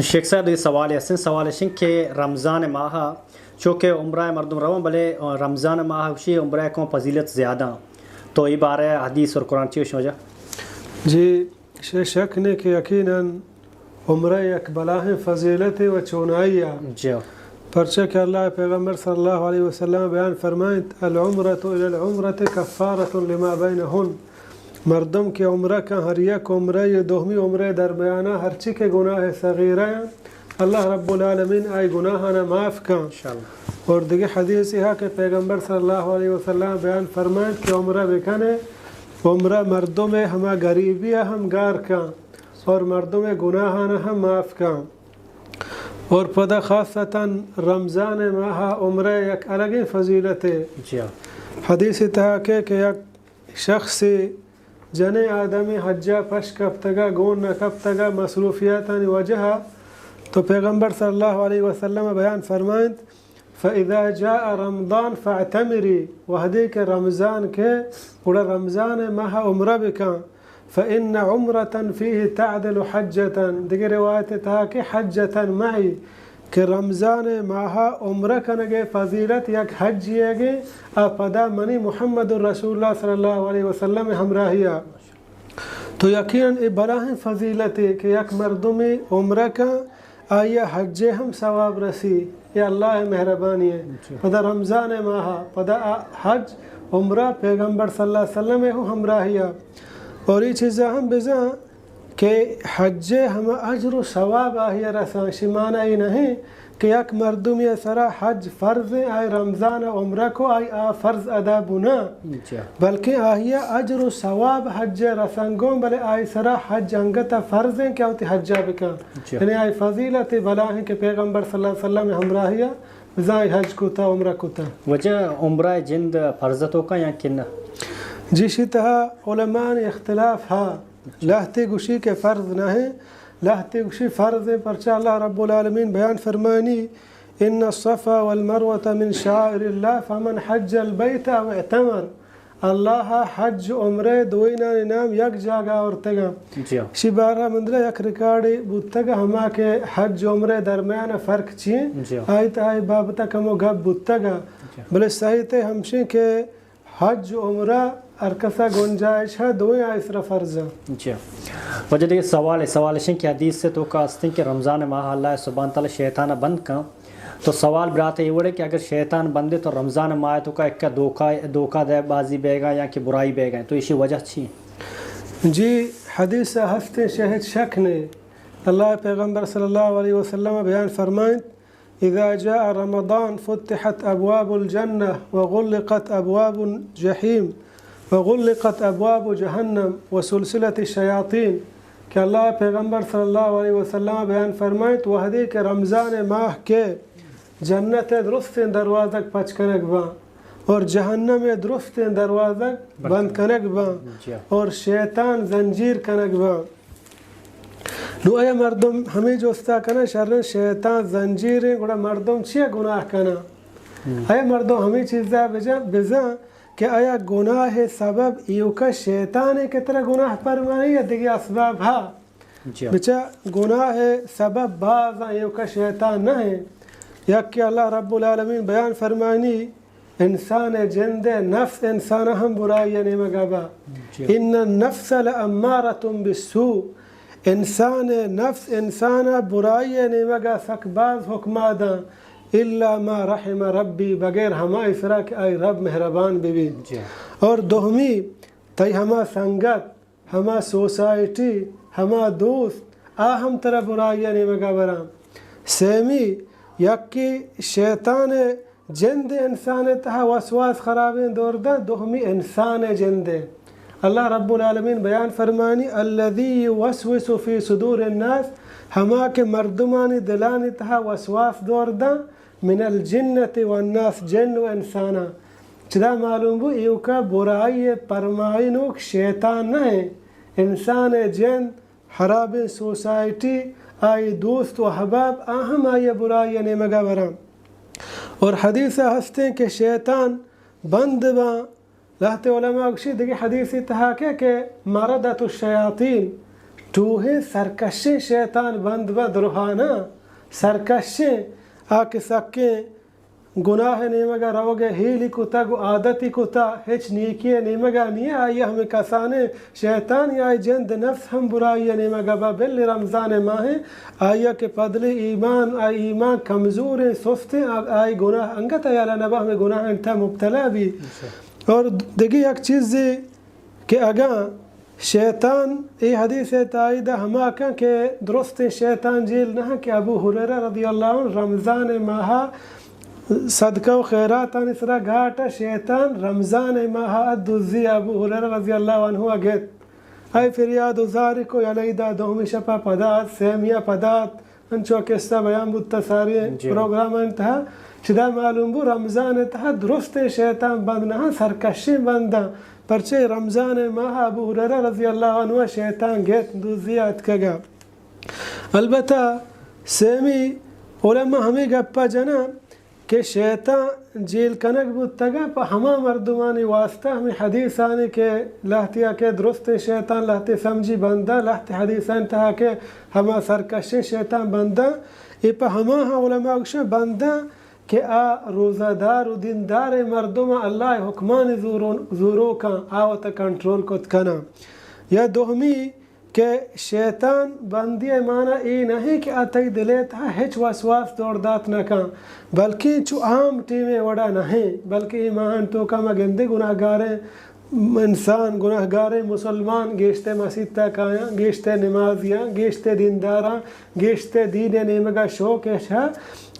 شیخ صاحب، یہ سوال ہستیں، سوال اش انت کہ رمضان ماہ چونکہ عمرہ مردم روان، بلے رمضان ماہ وشی عمرہ کوں فضیلت زیادہ، تو اے بارے حدیث اور قرآن چی وشی وجہ؟ جی، شے شک نے کہ یقیناً عمرہ یک بلاہیں فضیلت و چونائی آ۔ جی۔ پرچہ کہ اللہ پیغمبر صلی اللہ علیہ وسلم بیان فرمائنت، العمرة الی العمرة کفارة لما بینہن۔ مردم کہ عمرہ کن، ہر یک عمرہ و دومی عمرہ درمیانا ہرچی کہ گناہ صغیرہ ہیں، اللہ رب العالمین آئی گناہانا معاف کن۔ انشاءاللہ۔ اور دیگہ حدیث ہا کہ پیغمبر صلی اللہ علیہ وسلم بیان فرمائنت کہ عمرہ بکنے، عمرہ مردم ہما غریبی ہم گار کن اور مردم گناہانا ہم معاف کن۔ اور پدا خاصتاً رمضان ماہ عمرہ یک الگیں فضیلت ہے۔ جی ہاں۔ حدیث تہا کہ، کہ یک شخص جنیں آدمی حجا پش کپتگا، گون نہ کپتگا، مصروفیاتانی وجہ، تو پیغمبر صلی اللہ علیہ وسلم بیان فرمائنت، فإذا جاء رمضان فاعتمری، وہدے کہ رمضان کے، گڑا رمضان ماہ عمرہ بکن، فإن عمرة فيه تعدل حجة، دگہ روایت تہا کہ حجة معي، کہ رمضان ماہ عمرہ کنگے فضیلت یک حج یگے، آ پدا منی محمد رسول اللہ صلی اللہ علیہ وسلم ہمراہیا۔ تو یقیناً اے بلاہیں فضیلتے کہ یک مردمے عمرہ کن، آئی حج ہم ثواب رسی، اے اللہ مہربانی ہے۔ جی۔ پدا رمضان ماہ، پدا آ حج عمرہ پیغمبر صلی اللہ علیہ وسلم ہم ہمراہیا۔ اور یہ چیزا ہم بزاں کہ حج ہما اجر و ثواب آہی رساں، شی معنی اے نہیں کہ یک مردمی سرا حج فرض ہیں، آئی رمضان عمرہ کو، آئی آ فرض ادا بنا، جی۔ بلکہ آہی اجر و ثواب حج رسنگوں، بلے آئی سرا حج انگت فرض ہیں کہ وتی حجا بکن۔ جی۔ یعنی آئی فضیلت بلاہیں کہ پیغمبر صلی اللہ علیہ وسلم ہمراہیا بزاں آئی حج کتا، عمرہ کتا۔ وجہ عمرہ جند فرض تو کا یا کہ نہ؟ جی، شی تہا علماء اختلاف ہا۔ لہتے گوشی کہ فرض نہ ہیں، لہتے گوشی فرض ہیں، پرچہ اللہ رب العالمین بیان فرمانی، ان الصفا والمروة من شعائر اللہ فمن حج البیت او اعتمر۔ اللہ حج عمرہ دوئینانی نام یک جاگہ آورتگا۔ جی ہاں۔ شی بارہ مندرہ یک ریکارڈے بوتگا، ہما کہ حج عمرہ درمیان فرق چی ہیں؟ جی ہاں۔ آئی تہا آئی بابتا کمو گپ بوتگا۔ جی ہاں۔ بلے صحیح تے ہمشیں کہ حج و عمرہ ہر کسا گنجائش ہے، دوئیں آئی سرا فرض ہیں۔ جی۔ وجہ دیگہ سوال ہے، سوال اشیں کہ حدیث سے تو کا استیں کہ رمضان ماہ اللہ سبحانہ تعالی شیطان بند کن، تو سوال برات اے وڑے کہ اگر شیطان بندے تو رمضان ماہ تو کا ایک دھوکا، دھوکا دے بازی بیگا یا کہ برائی بیگا، تو ایشی وجہ چی؟ جی، حدیث ہستیں شہد شک نے، اللہ پیغمبر صلی اللہ علیہ وسلم بیان فرمائیں، اذا جاء رمضان فتحت ابواب الجنة وغلقت ابواب الجحيم وغلقت ابواب جهنم وسلسلة الشياطين، کہ اللہ پیغمبر صلی اللہ علیہ وسلم بیان فرمائیت، وہدے کہ رمضان ماہ کے جنت درستیں دروازگ پچ کنگ باں اور جہنم درستیں دروازگ بند کنگ باں اور شیطان زنجیر کنگ باں۔ نو اے مردم ہمے جستا کناں، شریں شیطان زنجیریں، گڑا مردم چیا گناہ کناں؟ اے مردم ہمے چیزا بجا، بزاں کہ آیا گناہ سبب ایوکا شیطانے کہ ترا گناہ پرمانی یا دگہ اسباب ہا؟ بچا گناہ سبب باز ایوکا شیطان نہ ہیں۔ یک کہ اللہ رب العالمین بیان فرمانی، انسان ء جند ء نفس انسان ء ہم برائی ء نیمگ ء با۔ ان النفس لامارة بالسوء، انسان ء نفس انسان ء برائی ء نیمگ ء سک باز حکما داں، الا ما رحم ربی، بغیر ہما اسرا کہ آئی رب مہربان بہ بی۔ اور دومی، تئی ہما سنگت، ہما سوسائٹی، ہما دوست، آ ہم ترا برائی ء نیمگ ء براں۔ سیمی، یکے شیطان ء جند انسان ء تہا وسواس خرابیں دور داں، دومی انسان ء جند ء۔ اللہ رب العالمین بیان فرمانی، الذی یوسوس فی صدور الناس، ہما کہ مردمانی دلانی تہا وسواس دور داں، من الجنۃ والناس، جن و انساناں۔ چدا معلوم بو ایوکا برائی پرمائینوک شیطان نہ ہیں، انسان جند، حرابیں سوسائٹی، آئی دوست و احباب، آ ہم آئی برائی نیمگا براں۔ اور حدیث ہستیں کہ شیطان بند باں، لہتے علماء گوشی دگہ حدیثی تہا کہ، کہ مردۃ الشیاطین، ٹوہیں سرکشیں شیطان بند بہ درہانا، سرکشیں آ کہ سکیں گناہ نیمگا روگے ہیلی کتگ و عادتی کتا، ہچ نیکی نیمگا نیے، آئی ہمیں کسانیں شیطان یا آئی جند نفس ہم برائی نیمگا با، بل رمضان ماہیں آئی کہ پدلی ایمان، آئی ایمان کمزوریں، سستیں، آ-، آئی گناہ انگت یالا نبا ہمیں گناہ انتا مبتلا بی۔ اور دگہ یک چیزے کہ اگاں شیطان، اے حدیث ءِ تائید ءَ ہما کن کہ درستیں شیطان جیل نہ کہ ابو ہریرہ رضی اللہ عنہ رمضان ءِ ماہ ءَ صدقہ و خیراتانی سرا گاٹ ءَ شیطان رمضان ءِ ماہ ءَ دزی ابو ہریرہ رضی اللہ عنہ ءَ گت۔ آئی فریاد و زاری کو، یلہ ایدا دومی شپ ءَ پدا ات، سیمی ءَ پدا ات۔ انچو قصہ بیان بوتا ساری جی۔ پروگرام ءِ تہا، چدا معلوم بو رمضان ءِ تہا درستیں شیطان بند نہ، سرکشیں بنداں، پرچے رمضان ءِ ماہ ابو ہریرہ رضی اللہ عنہ ءَ شیطان گیت دزی ءَ اتکگا۔ البتہ سیمی علماء ہمے گپا جناں کہ شیطان جیل کنگ بوتگا پہ ہما مردمانی واسطہ، ہمے حدیثانی کہ لہتیا کہ درستیں شیطان لہتے سمجھی بنداں، لہتے حدیثانی تہا کہ ہما سرکشیں شیطان بنداں، اے پہ ہما ہاں علماء گوشن بنداں کہ آ روزہ دار و دیندار مردم اللہ حکمانی زورون-، زوروکاں آ وتا کنٹرول کت کناں۔ یا دومی کہ شیطان بندی ءِ معنی اے نہ کہ آ تئی دل ءِ تہا ہچ وسواس دور دات نہ کن، بلکیں چو عام ٹیمے وڑا نہ، بلکہ اے ماہان توکا ما گندے گناہگاریں انسان، گناہگاریں مسلمان گیشتے مسیت ءَ کایاں، گیشتے نمازیاں، گیشتے دینداراں، گیشتے دین ءِ نیمگا شوق اش ہا۔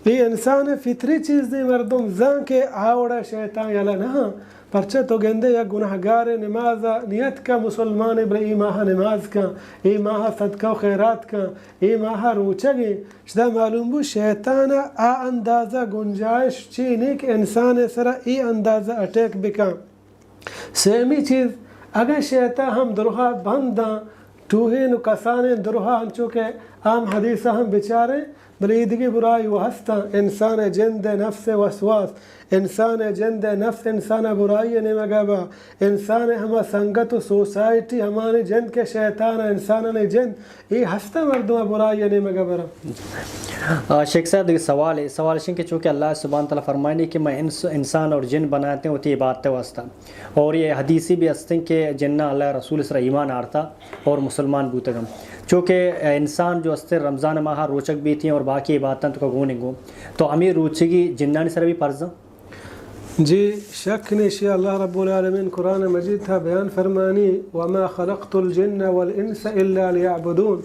اے انسان فطری چیز دی، مردم زان کہ آ وڑا شیطان یلہ نہ۔ پرچہ تو گندے یک گناہگارے نماز ءَ نیت کا مسلمانے، بلے اے ماہ نماز کا، اے ماہ صدقہ و خیرات کا، اے ماہ روچگے۔ شدا معلوم بو شیطان ءَ آ اندازہ گنجائش چی نی کہ انسان ءِ سرا اے اندازہ اٹیک بکن۔ سیمی چیز، اگاں شیطان ہم درہا بنداں، ٹوہین و کسانیں درہا، انچو کہ عام حدیث ہم بچاریں، بلے اے دگہ برائی و ہستاں، انسان ءِ جند ءِ نفس ءِ وسواس، انسان ءِ جند ءِ نفس انسان ءَ برائی ءِ نیمگا با، انسان ءِ ہما سنگت و سوسائٹی ہمانی جند کہ شیطان ءَ انسانانی جند، اے ہستاں مردم ءَ برائی ءِ نیمگا برا۔ آ، شیخ صاحب، دگہ سوالے، سوال اش انت کہ چونکہ اللہ سبحانہ تعالیٰ فرمائنی کہ میں انس-، انسان اور جن بناتے ہیں وتی عبادت واسطہ، اور یہ حدیثی بھی ہستیں کہ جناں اللہ رسول سرا ایمان آرتا اور مسلمان بوتگم۔ چونکہ انسان جو ہستیں رمضان ماہ روچگ بیتی اور باقی عبادتاں تو کا گون انگو، تو ہمیں روچگی جنانی سرا بھی فرض ہیں؟ جی، شک نیشی اللہ رب العالمین قرآن مجید تھا بیان فرمانی، وما خلقت الجن والانس الا لیعبدون،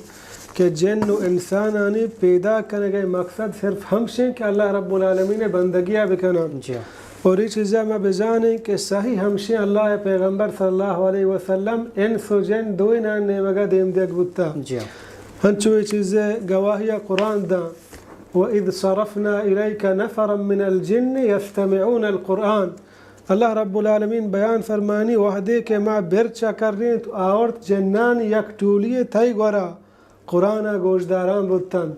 کہ جن و انسانانی پیدا کنگ ءِ مقصد صرف ہمشیں کہ اللہ رب العالمین ءِ بندگی ءَ بکناں۔ جی۔ اور اے چیزا ما بزانیں کہ صحیح ہمشیں اللہ ءِ پیغمبر صلی اللہ علیہ وسلم انس و جن دوئینان نیمگا دیم دیگ بوتا۔ جی۔ ہنچو اے چیزے گواہی قرآن داں، وَإِذْ صَرَفْنَا إِلَيْكَ نَفَرًا مِنَ الْجِنِّ يَسْتَمِعُونَ الْقُرْآنَ۔ اللہ رب العالمین بیان فرمانی، وہدے کہ ما برچ کرینت آورت جنانی یک ٹولی تئی گورا، قرآن ءَ گوشداران بوتنت۔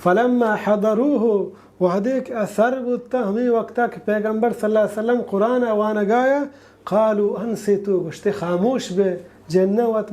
فلما حضروه، وہدے کہ آ سر بوتاں، ہمے وقتا کہ پیغمبر صلی اللہ علیہ وسلم قرآن ءَ وانگایا، قالوا انصتوا، گوشتے خاموش بے، جناں وت